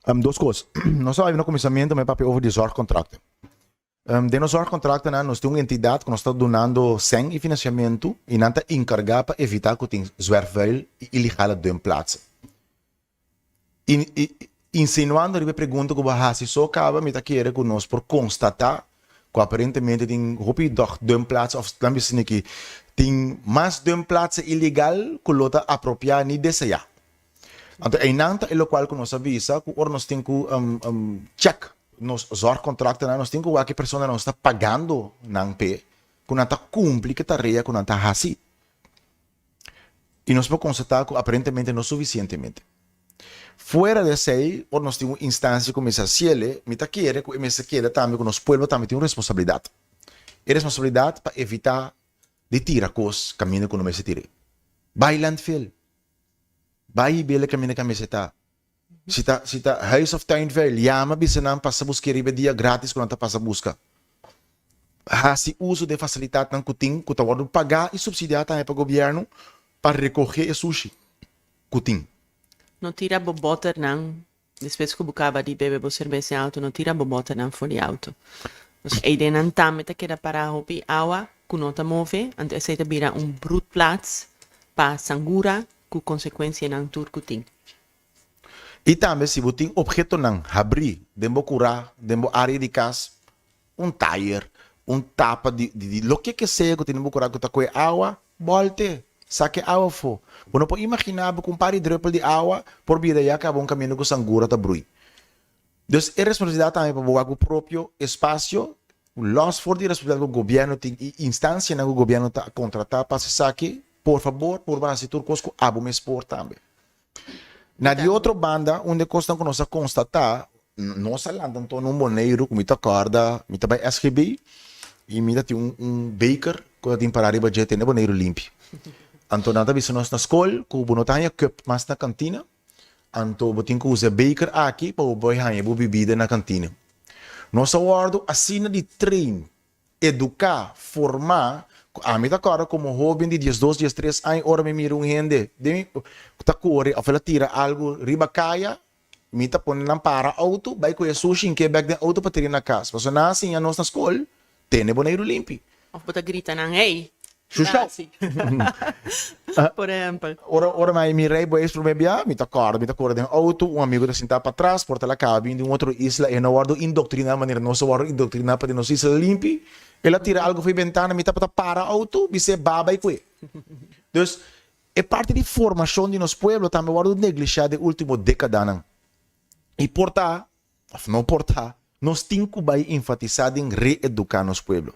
Dos kos. Nos a bai na kuminsamentu mi a papia over di zorgcontracten. Den nos zorgcontractennan nos tin un entidat ku nos ta dunando sèn i finansiamentu i nan ta enkargá pa evitá ku tin zwerfvuil i ilegale dumpplaatsen. Insinuando riba e pregunta ku bo a hasi so kaba mi ta kere ku nos por konstatá ku aparentemente tin hopi dòg dumpplaatsen òf nan bisa esaki tin mas dumpplaatsen ilegal ku lo ta apropiá ni deseá. Anto einan ta e lokual ku nos a bisa ku ora nos tin ku check nos zorgcontractennan nos tin ku wak e personanan nos ta pagando nan p'e ku nan ta kumpli ku e tarea ku nan ta hasi. I nos por konstatá ku aparentemente no sufisientemente. Fuera di esei ora nos tin un instansia ku mester hasiel mi ta kere ku e mester keda tambe ku nos pueblo tambe tin un responsabilidat. E responsabilidat pa evitá di tira kos kaminda ku no mester tir'é. Bai landfill. Bai hib'el e kaminda ku a mester ta. Si ta si ta huis of tuin vuil, yama bisa nan pasa busk'é riba e dia gratis ku nan ta pasa buska. Hasi uso di e fasilitatnan ku tin ku ta wòrdu pagá i supsidiá tambe pa gobièrnu pa rekohé e sushi ku tin. No tira bo bòternan Despues ku bo kaba di bebe bo serbes den auto, no tira bo boternan for di auto. Pasobra eidennan tambe ta keda pará hopi awa ku no ta move, anto esei ta bira un broedplaats pa sangura ku konsekuensianan tur ku tin. I tambe si bo tin ophetonan habrí den bo kurá, den bo área di kas, un tayer, un tapa di di loke ke sea ku tin den bo kura ku ta kohe awa, bòlte, saka e awa afó. Bo no por imaginá bo ku un par di drùpel di awa por bira ya kaba un kaminda ku sangura ta brui. Dus e responsabilidat tambe pa bo wak bo propio espasio, lòs for di e responsabilidat ku gobièrnu tin i instansianan ku gobièrnu ta kontratá pa hasi esaki, por fabor purba hasi tur kos ku abo mes por tambe. Na di otro banda, un di e kosnan ku nos a konstatá, nos a lanta anto na un Boneiru ku mi ta kòrda, mi ta bai SGB i mi ta tin un un beker ku ta tin pará riba dje tene Boneiru limpi. Anto nan ta bisa nos na skol ku bo no ta haña kùp mas na kantina, anto bo tin ku usa e beker aki pa bo bai haña bo bibida na kantina. Nos a wòrdu asina di train eduká, formá, ku ami ta kòrda komo hóben di diesdos, diestres aña ora mi mira un hende den mi ku ta kore òf el a tira algu riba kaya, mi ta pone nan para outo bai ku e sushi hink'é bèk den outo pa tira na kas. Pasobra nan a siña nos na skol, tene Boneiru limpi. Òf bo ta grita nan, Hey! Shushou! Por ehèmpel. Ora ora mi mi rijbewijs promé bia, mi ta kòrda, mi ta kore den outo, un amigu ta sintá patras, por ta el a kaba bini di un otro isla, e no wòrdu indoktriná manera nos a wòrdu indoktriná pa den nos isla limpi. El a tira algu for e bentana, mi tabata para outo, bis'é baba i kue. Dus, e parti di formashon di nos pueblo tambe wòrdu neglishá den último dékadanan. I por ta, òf no por ta, nos tin ku bai enfatisá den reeduká nos pueblo.